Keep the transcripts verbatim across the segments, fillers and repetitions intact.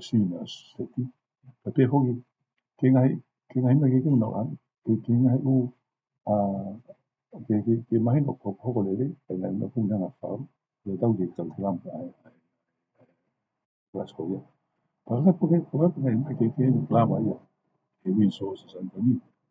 senior city. Pea pehē foki ki he ngaahi, ki he ngaahi meʻa kehekehe naʻa nau ʻoange, ki he, ki he ngaahi ʻū, ʻa, ki he, ki he, ki he mahino ko, ko, ko e lelei, ʻa e ngaahi meʻa ko ē naʻa nau fai, ʻo tau ki he curriculum, ʻa e, ʻa e, ʻa e, Glasgow ia. Pea ko e, ko e, ko e ngaahi meʻa kehekehe naʻa nau lava ia, he resources and the need.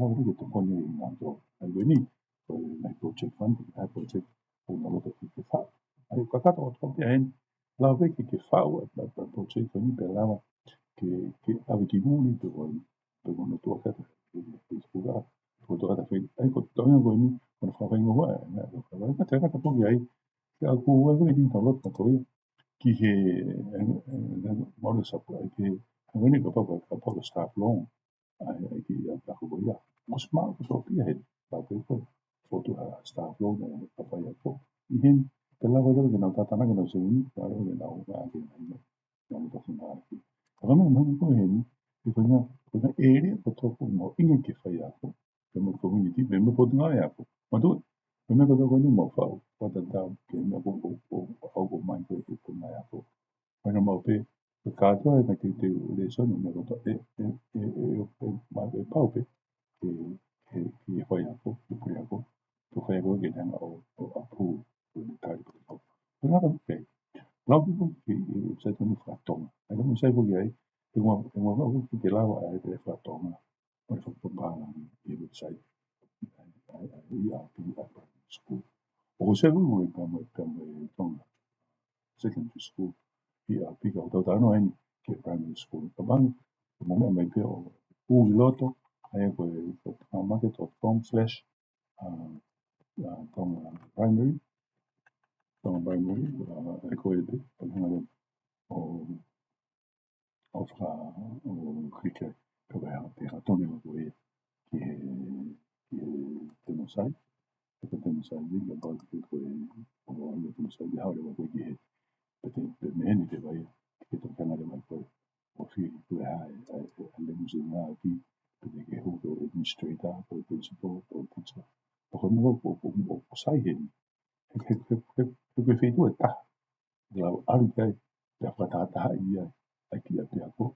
lava ke tokoni ʻi he ngaahi tō. ʻA ia ko eni, ko e ngaahi project fund, ʻa e project ʻoku nau loto ke ke faʻu. ʻA ia ko e kakato ʻo tō pē heni, lava pē ke ke faʻu ʻa e, ʻa e, ʻa e project ko eni pea lava ke, ke ʻave ki muli pē ko e, pē ko hono tuʻa kata, ke, ke, ke tuʻa, ko e tuʻa kata fei. ʻA ia ko e toenga ko eni, ko hono fakafaingofuaʻi, ʻa e, ʻa e, ʻa e, ʻa e, ʻa e, ʻa e, ʻa e, ʻa e, ke ʻaku ʻai ko e ʻi he tau loto ko ia. Ki he, e, e, e, malu sapu, ʻa ia ki he, ʻa ia ko eni kapau, kapau ko e staff loan, ʻa ia, ʻa ia ki he ʻapiako ko ia. Ko e smart ko e tō pē ia he, tau pē ko e, fotu ha staff loan, ʻa ia, kapau ia ko. ʻI heni, pea lava leva ke nau tātānaki ʻenau sēvini, pea lava ke nau, ʻa, ke nau, nau, nau toki ngāueʻaki. Ka ko e meʻa mahuʻinga ko eni, he ko e ngaahi, ko e ngaahi ʻēlia kotoa ʻoku mahuʻinga ke faiako, pea mo e community, pea mo e potungāue ako. Mātuʻa, ko e meʻa kotoa ko eni ʻoku mau faʻu, ʻoku tatau ki he meʻa ko, ko, ko, ʻoku ʻomai ko e, ko e ngaahi ako. Ko ena mau pē, ko e kātoa e ngaahi teuteu lēsoni, meʻa kotoa, ʻe, ʻe, ʻe, ʻe, ʻe, ʻe, ma, ʻe pau pē, ke, ke, ke faiako, ke puleako, ke faiako ke ne hanga ʻo, ʻo approve, ko e tali ko e kau. Ko e ngaahi pē, lau pē ko e, e, e, website ko eni faka-Tonga. ʻA ia ko e website ko ia, ʻe, ʻe ngā, ʻe ngā, ngā, ke, ke lava ʻa e, e faka-Tonga. ʻO ne fakapapālangi ʻi he website ʻa e, ʻa e, ʻa e E R P ʻa e primary school. ʻOku sai ko e pea mo e, pea mo e Tonga Secondary School, E R P ka ʻoku tau talanoa eni ki he primary school. Ka pangi, ko e meʻa mai pē ʻoku ʻi loto, ʻa ia ko e, ko e tongamarket dot com slash, uh, uh, Tonga Primary, Tonga Primary, uh, ʻa ia ko e pē, ʻo hanga leva ʻo ʻo faka-, ʻo click ai, ka ʻe ʻi ai ha, ʻe ʻi ai ha tone ʻo ko ē ki he, ki he demo site, ki he demo site, ʻi he about ki he ko ē, ʻo ʻi he demo site, ʻe haʻu leva ko ē ki he, pea te, pea mei heni te vai, ki he tokanga leva ko ē, ʻo fili ko ē ha, ʻa e, ʻa e, ʻa e lemusi ngā ki, pea te ke hū ko e administrator, ko e principal, ko e teacher. Pea ko e meʻa ʻoku, ʻoku, ʻoku sai heni, he, he, he, he, he ko e feituʻu ʻe taha. Lau ʻalu ki ai, pea fakatahatahaʻi ai, ʻa e kiʻi ʻapiako.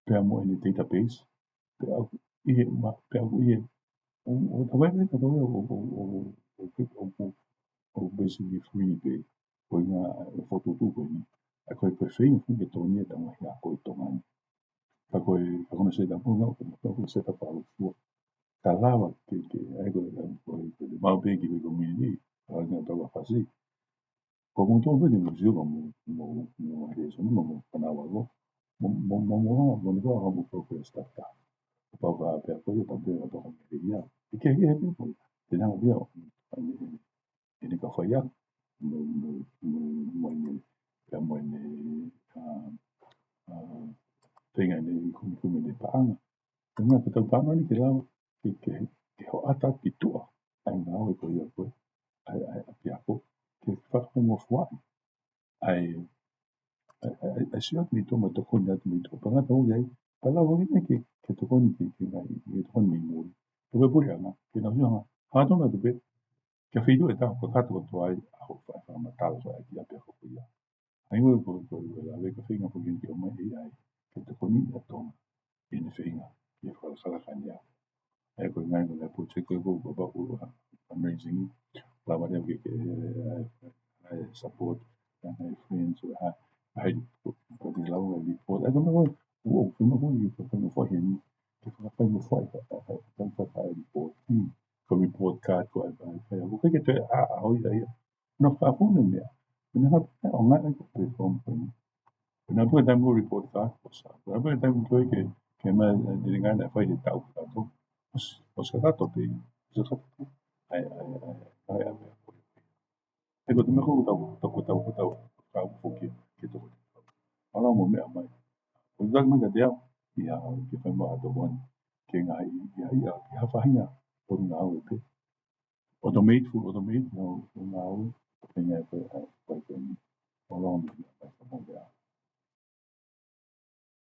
Pea mo ʻene database, pea ʻoku ʻi he ma, pea ʻoku ʻi he, ʻo, ʻo tavai mai ka tau ʻo, ʻo, ʻo, ʻo, ʻo, ʻo, ʻo basically free pē, ko e ngaahi fokotuʻutuʻu ko eni. ʻA ia ko e, ko e feinga foki ke tokoni ʻa e tangata ako ʻi Tonga ni. Ka ko e, ka ko hono set up, ko hono, ko hono set up ʻa Lufua. Ka lava ke, ke, ʻa ia ko e, ko e, ko e, mau pē ki he community, ka lava ke tau fasi. Ko e moutolu pē te mau sio ka mo, mo, mo, he soni mo, mo, kana wako. Mo, mo, mo, mo, mo, ni ka ha mo progress ta ka. Pau ka pea ko ia, pau pē, pau ka mea ia. ʻIkai ke he pē ko ia. Te nau pia, ʻa ia, ʻene ka fai ʻa, mo, mo, mo, mo ʻene, pea mo ʻene, ʻa, ʻa, feinga ʻene kumikumi ʻene paʻanga. Ko e meʻa ko e tau paʻanga ni ke lava, ke, ke, ke hoʻata ki tuʻa. ʻA e ngāue ko ia ko ē, ʻa e, ʻa e ʻapiako, ke fakafaingofuaʻi. ʻA e, ʻa e, ʻa e, ʻa e sio atu mei tuʻa mo e tokoni atu mei tuʻa. Pea ngata ʻo ʻi ai, pea lava ʻo ʻi ai ke, ke tokoni ke, ke ngaahi, ke tokoni mei muli. Ko e puleʻanga, ke nau sio hanga, hanga tonu atu pē, ke feituʻu ʻe taha, ko e kakato kotoa ai, ʻa hoʻo faʻa fakamatala ko ē ki he ʻapiako ko ia. ʻA ia ko e, ko e, ko e lave ka feinga foki ke ʻomai ʻe ʻi ai, ke tokoni ʻa Tonga, ʻene feinga, ke fakalakalaka ʻene ako. ʻA ia ko e ngaahi, ko e ngaahi project ko ē ko, ko, ko, ko, fundraising, lava leva ke, ke, ʻa e, ʻa e support, ʻa e friends, ʻa e, ʻa e, ko, ko e lava ʻa e report. ʻA ia ko e meʻa ko ē, ʻoku, ʻoku, ko e meʻa ko ē, ke fakafaingofuaʻi, ke fakafaingofuaʻi, ka, ka, ka, ka, ka, report. Hmm. Ko e report card, ko e, ʻa e, ʻa e, ʻa e, ʻoku ʻikai ke toe ʻaʻaho ia, ia. Nau fakapuna meʻa. Pea nau hanga ʻo ngāueʻaki e platform ko eni. Pea nau puna taimi ko e report card, ko sa. Pea nau puna taimi ko ē ke, ke mai, ʻe, ʻe ngāueʻaki ʻa e fai he taʻu kakato. ʻOsi, ʻosi kakato pē, ʻosi kakato pē. ʻA e, ʻa e, ʻa e, ʻa e, ʻa e, ʻa e, ʻa e, ko e meʻa ko ē ʻoku tau, tau, tau, tau, tau, tau foki, ke tau. ʻAlu mo meʻa mai. ʻO taki mai kiate au, ʻi ha, ke fai mai ʻa e tokoni. Ke ngaahi, ʻi ha, ʻi ha, ʻi ha faʻahinga potungāue pē. Automate, full automate, ngaahi potungāue, pē ngaahi pē, ʻa, pē pē ni. ʻAlu mo meʻa.